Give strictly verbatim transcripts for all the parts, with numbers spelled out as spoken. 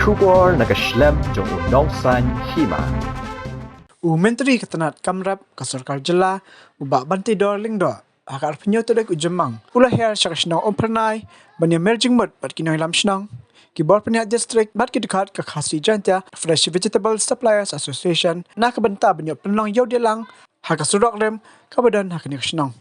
Khubor na ka shlem jong u nongsan hima. U Myntri ka tnat kam rep ka sorkar jylla, u Bah Banteidor Lyngdoh, ha ka arphew tarik u Jymmang, u la hiar sha ka shnong Umphyrnai ban ïa mer jingmut bad ki nongïalam shnong, ki bor pynïaid district bad ki dkhot ka Khasi Jaintia Fresh Vegetable Suppliers Association na ka bynta ban ïoh pynlong ïew dielang ha ka surok rim kaba don ha kane ka shnong.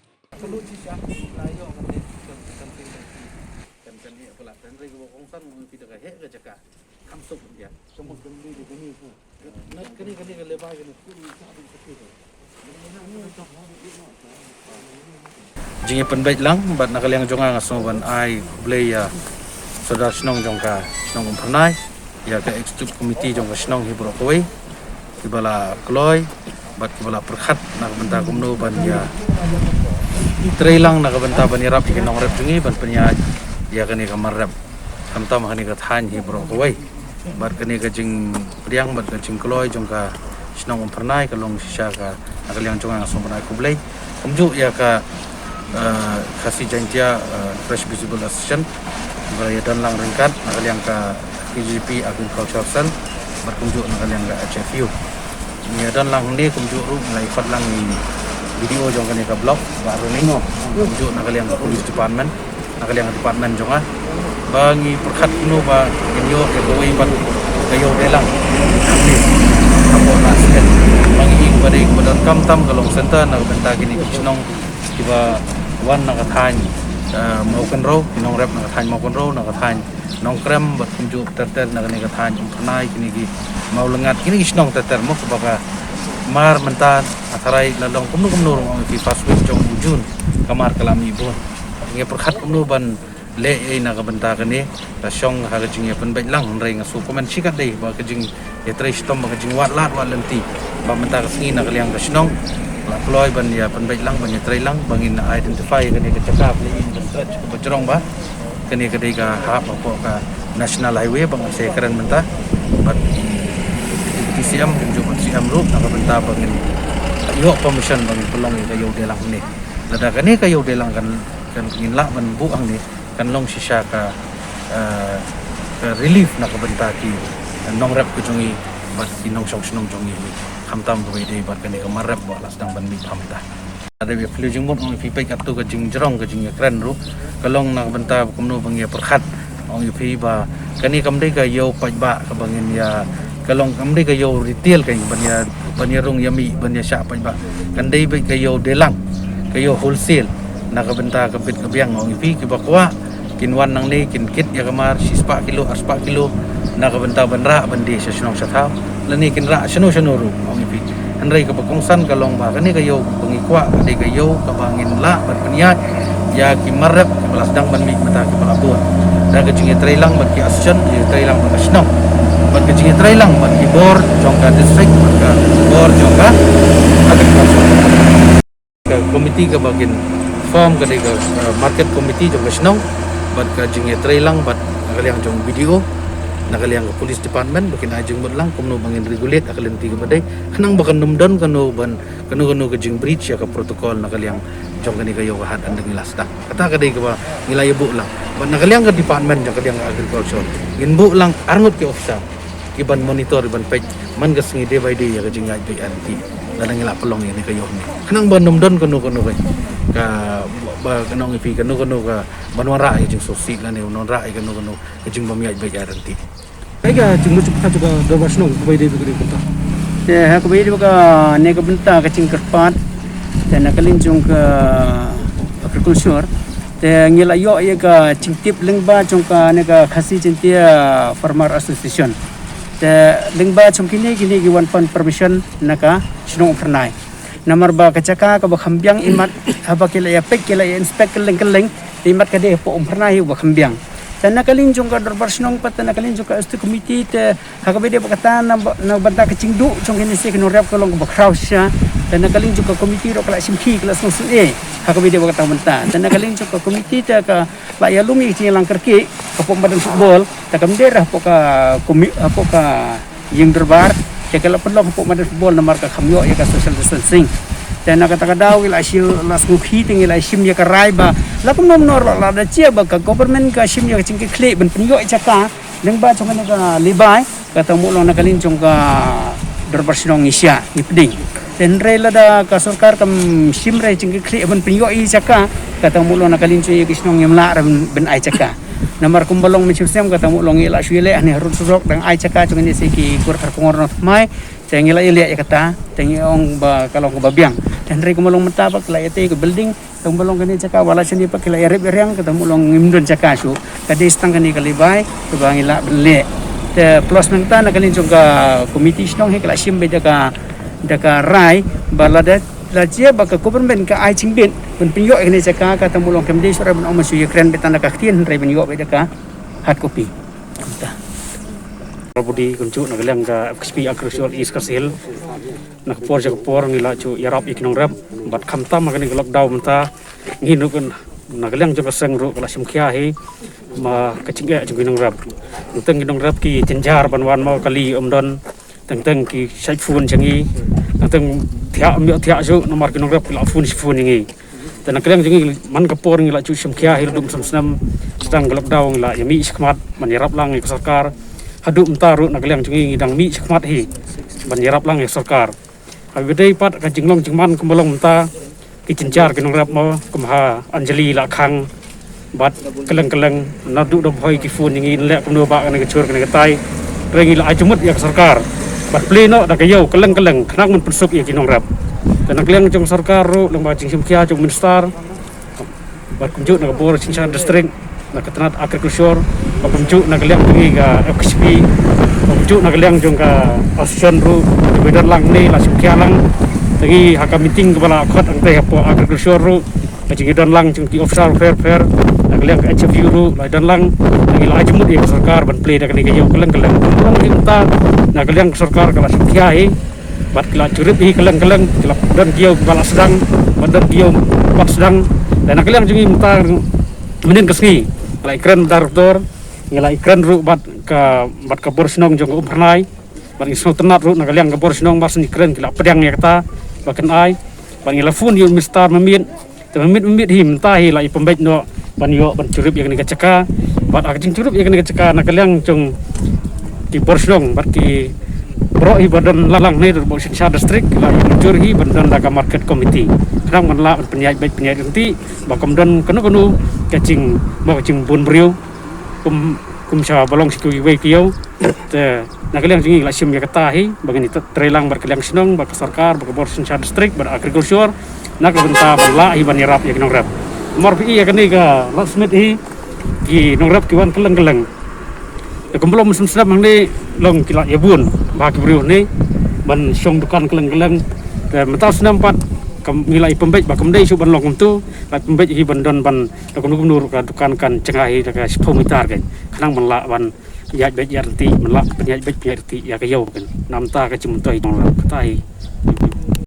Jingïapynbeit lang bad na ka liang jong nga nga sngew ban ai khublei ïa sordar shnong jong ka shnong Umphyrnai, ïa ka executive committee jong ka shnong hi baroh kawei, kiba la kloi bad kiba la pyrkhat na ka bynta kumno ban ïa trei lang na ka bynta ban ïarap ïa ki nongrep jong ngi ban pynïaid ïa kane ka mar rep, khamtam ha kane ka thaiñ hi baroh kawei. Bad kane ka jingpdiang bad ka jingkloi jong ka shnong Umphyrnai ka long shisha ka, na ka liang jong nga nga sngew ban ai khublei. Kumjuh ïa ka, eh, Khasi Jaintia, eh, Fresh Vegetable Association, ba ïa don lang ryngkat na ka liang ka K J P Agriculture Cell bad kumjuh na ka liang ka H F U. Ngi ïa don lang hangne kumjuh ruh ngi la ïa khot lang ïa i B D O jong kane ka block, Bah Ronnie. Kumjuh na ka liang ka police department, na ka liang ka department jong nga, ba ngi pyrkhat kumno ba ngin ïoh ïa kawei pat ka ïew dielang. Hapoh na stet ba ngi ïoh ba dei kaba donkam tam ka long center na ka bynta kine ki shnong kiba wan na ka thaiñ, eh, Mawkynrew, ki nongrep na ka thaiñ Mawkynrew, na ka thaiñ Nongkrem bad kumjuh ter ter na kane ka thaiñ Umphyrnai, kine ki Mawlyngad, kine ki shnong ter ter mo, kaba ka mar mynta ha tharai la long kumno kumno ruh, ong ïa phi, first week jong u June, ka mar ka la mih bun. Ngi pyrkhat kumno ban leh ei na ka bynta kane, la shong ha ka jingïapynbeit lang, hynrei nga sngewkmen shikatdei ba ka jing ïatrei shitom bad ka jingwad lad wad lynti. Ba mynta ka sngi na ka liang ka shnong la kloi ban ïapynbeit lang, ban ïatrei lang, ba ngin identify ïa kane ka jaka, ba ngin stretch kaba jrong, ba kane ka dei ka hap hapoh ka National Highway ba ngan sa ïakren mynta bad i Deputy C M, kumjuh bad C M ruh, na ka bynta ba ngin ïoh permission ba ngin pynlong ïa ka ïew dielang hangne. Lada kane ka ïew dielang kan, kan ngin lah ban buh hangne, kan long shisha ka, eh, ka relief na ka bynta ki nongrep ka jong ngi bad ki nongshong shnong jong ngi, khamtam kaba ïadei bad kane ka mar rep ba la sdang ban mih mynta. Lada ïa phi la jingmut, ong ïa phi, peit katto ka jingjrong ka jingïakren ruh ka long na ka bynta ba kumno ba ngi ïa pyrkhat, ong ïa phi, ba kane kam dei ka ïew paidbah kaba ngin ïa, ka long kam dei ka ïew retail ka ban ïa, ban ïa rung ïa mih, ban ïa shah paidbah. Kan dei beit ka ïew dielang, ka ïew wholesale na ka bynta ka bit ka biang, ong ïa phi, kiba kwah kin wan nangne kin kit ïa ka mar shispah kilo, arspah kilo, na ka bynta ban rah ban die sha shnong sha thaw, lane kin rah shano shano ruh, ong ïa phi. Hynrei kaba kongsan ka long ba kane ka ïew ba ngi kwah ka dei ka ïew kaba ngin lah ban pynïaid ïa ki mar rep kiba la sdang ban mih mynta kiba la bun. Da ka jingïatrei lang bad ki association, jingïatrei lang bad ka shnong, bad ka jingïatrei lang bad ki bor jong ka district, bad ka bor jong ka agriculture. Ka komiti kaba kin form ka dei ka, uh, market committee jong ka shnong, bad ka jingïatrei lang bad na ka liang jong B D O, na ka liang ka police department, ba kin ai jingmut lang kumno ba ngin regulate ha ka lynti kaba dei, khnang ba kan nym don kano ban, kano kano ka jing breach ïa ka protocol na ka liang jong kane ka ïew ka hat hynda ngi la sdang. Kata ka dei kaba ngi la ïa buh lang. Bad na ka liang ka department jong ka liang ka agriculture, ngin buh lang arngut ki officer kiban monitor, ban peit man ka sngi day by day ïa ka jingïaid beit ïaid lynti. Lada ngi la pynlong ïa kane ka ïew hangne, khnang ba nym don kano kano ka, ka, ba, kano ngi phi, kano kano ka ban wanrah ïa ka jingsngewsih lane wanrah ïa kano kano ka jingbym ïaid beit ïaid lynti. Kaei ka jingmut jingpyrkhat jong ka dorbar shnong kaba ïadei bad kane ka bynta? Te ha kaba ïadei bad kane ka bynta ka jingkyrpad, te na ka liang jong ka agriculture, te ngi la ïoh ïa ka jingtip lyngba jong kane ka Khasi Jaintia Farmer Association. Te lyngba jong kine, kine ki wan pan permission na ka shnong Umphyrnai. Namar ba ka jaka kaba kham biang, imat haba ki la ïa peit, ki la ïa inspect kylleng kylleng, te imat ka dei hapoh Umphyrnai hi uba kham biang. Te na ka liang jong ka dorbar shnong pat, te na ka liang jong ka executive committee, te ha kaba ïadei bad kata, na ba, na bynta ka jingduh jong kine ki nongrep ka long kaba khraw shisha. Te na ka liang jong ka committee ruh ka la shim khie, ka la sngewsynei ha kaba ïadei bad kata ka bynta. Te na ka liang jong ka committee te ka la ïalum ïa ka jingïalang kyrkieh hapoh madan football, te kam dei ruh hapoh ka komi-, hapoh ka ïing dorbar, te ka la pynlong hapoh madan football namar ka kham ïoh ïa ka social distancing. Te na kata ka daw ngi la shu, la sngewkhia, te ngi la shim ïa ka rai ba la kumno kumno ruh, lada jia ba ka government ka shim ïa ka jingkitkhlieh ban pynïoh ïa jaka, Lyngba jong kane ka Libai, kata mut long na ka liang jong ka Dorbar Shnong ngi shah, ngi pdiang. Te hynrei lada ka sorkar kam shim re jingkitkhlieh ban pynïoh i jaka, kata mut long na ka liang jong i ki shnong ngim lah re ban, ban ai jaka. Namar kumba long mynshem snem kata mut long ngi la shu ïaleh hangne harud surok dang ai jaka jong ngi sha ki kur kar kongor nongthymmai. Te ngi la ïaleh ïa kata, te ngi ong ba ka long kaba biang. Te hynrei kumba long mynta ba ki la ïatei ka building, te kumba long kane jaka ba la shane ba ki la ïarep ïariang, kata mut long ngim don jaka shuh. Ka dei tang kane ka Libai kaba ngi lah ban leh. Te plus nangta na ka liang jong ka komiti shnong hi ka la shim beit da ka, da ka rai ba lada, la jia ba ka government ka ai jingbit ban pynïoh ïa kane jaka, kata mut long kam dei shuh re ban ong ma shu ïakren beit tang da ka ktien, hynrei ban ïoh beit da ka hard copy. Kumta. Budi kumjuh na ka liang ka F K S P Agriculture East Khasi Hills, na ka por sha ka por ngi la ju ïarap ïa ki nongrep, bad khamtam ha kane ka lockdown mynta ngi, na ka liang jong ka seng ruh ka la shim khia hi ma ka jingeh jong ki nongrep. Teng teng ki nongrep ki jynjar ban wan mo, kali ym don, teng teng ki shait phone sha ngi, teng teng thiah ym ïoh thiah shuh namar ki nongrep ki la phone shi phone ïa ngi. Te na ka liang jong ngi man ka por ngi la ju shim khia hi haduh mynshem snem, sdang ka lockdown ngi la ïa mih shakhmat ban ïarap lang ïa ka sorkar. Haduh mynta ruh na ka liang jong ngi ngi dang mih shakhmat hi ban ïarap lang ïa ka sorkar. Haba ïadei pat ka jinglong jingman kumba long mynta, ki jynjar ki nongrep mo, kum ha Anjali la khang bad kylleng kylleng, naduh da bhoi ki phone ïa ngi, ngi leh kumno ba kane ka jhur kane ka tai. Hynrei ngi la ai jingmut ïa ka sorkar ban plie noh da ka ïew kylleng kylleng khnang ban pynsuk ïa ki nongrep. Te na ka liang jong sorkar ruh lyngba jingshim khia jong minister bad kumjuh na ka bor synshar district, na ka tnat agriculture, bad kumjuh na ka liang jong ngi ka F K S P, bad kumjuh na ka liang jong ka association ruh, kiba don lang ne la shim khia lang. Te ngi ha ka meeting kaba la khot hangtei hapoh agriculture ruh, ka jingdon lang jong ki officer pher pher, na ka liang ka H F U ruh la don lang. Te ngi la ai jingmut ïa ka sorkar ban plie da kane ka ïew kylleng kylleng. Kumba long hi mynta, na ka liang ka sorkar ka la shim khia hi bad ki la jurip hi kylleng kylleng, ki la don ki ïew kiba la sdang, bad don ki ïew pat sdang. Te na ka liang jong ngi mynta, mynnin ka sngi la ïakren bad ka doktor, ngi la ïakren ruh bad ka, bad ka bor shnong jong ka Umphyrnai, bad ngi sngewtynnat ruh na ka liang ka bor shnong mar shu ïakren ki la pdiang ïa kata ba kan ai, bad ngi la phone ïa u minister mynmiet. Te mynmiet mynmiet hi mynta hi la ïa pynbeit noh ban ïoh ban jurip ïa kane ka jaka. Bad ha ka jingjurip ïa kane ka jaka na ka liang jong ki bor shnong bad ki briew hi ba don lang lang ne, bad synshar district ki la ïa mynjur hi ban don da ka market committee, khnang ban lah ban pynïaid beit pynïaid ryntih ba kam don kano kano ka jing, ba ka jingbun briew kum, kum sha ba long sha kiwei kiwei ki ïew. Te na ka liang jong ngi la shim ïa kata hi ba ngin ïa trei lang bad ka liang shnong, bad ka sorkar, bad ka bor synshar district, bad agriculture, na ka bynta ban lah hi ban ïarap ïa ki nongrep. Namar phi i ïa kane ka Ladthmiet hi, ki nongrep ki wan kylleng kylleng. Te kumba long mynshem snem hangne long ki la ïa bun bha ki briew ne ban shong dukan kylleng kylleng. Te mynta u snem pat kam, ngi la ïa pynbeit ba kam dei shuh ban long kumto, la pynbeit hi ban don ban, da kumno kumno ruh ka dukan kan jngai hi da ka shiphew mitar kan, khnang ban lah ban ïaid beit ïaid ryntih, ban lah pynïaid beit pynïaid ryntih ïa ka ïew kan. Namar ka jingmyntoi jong la kata hi.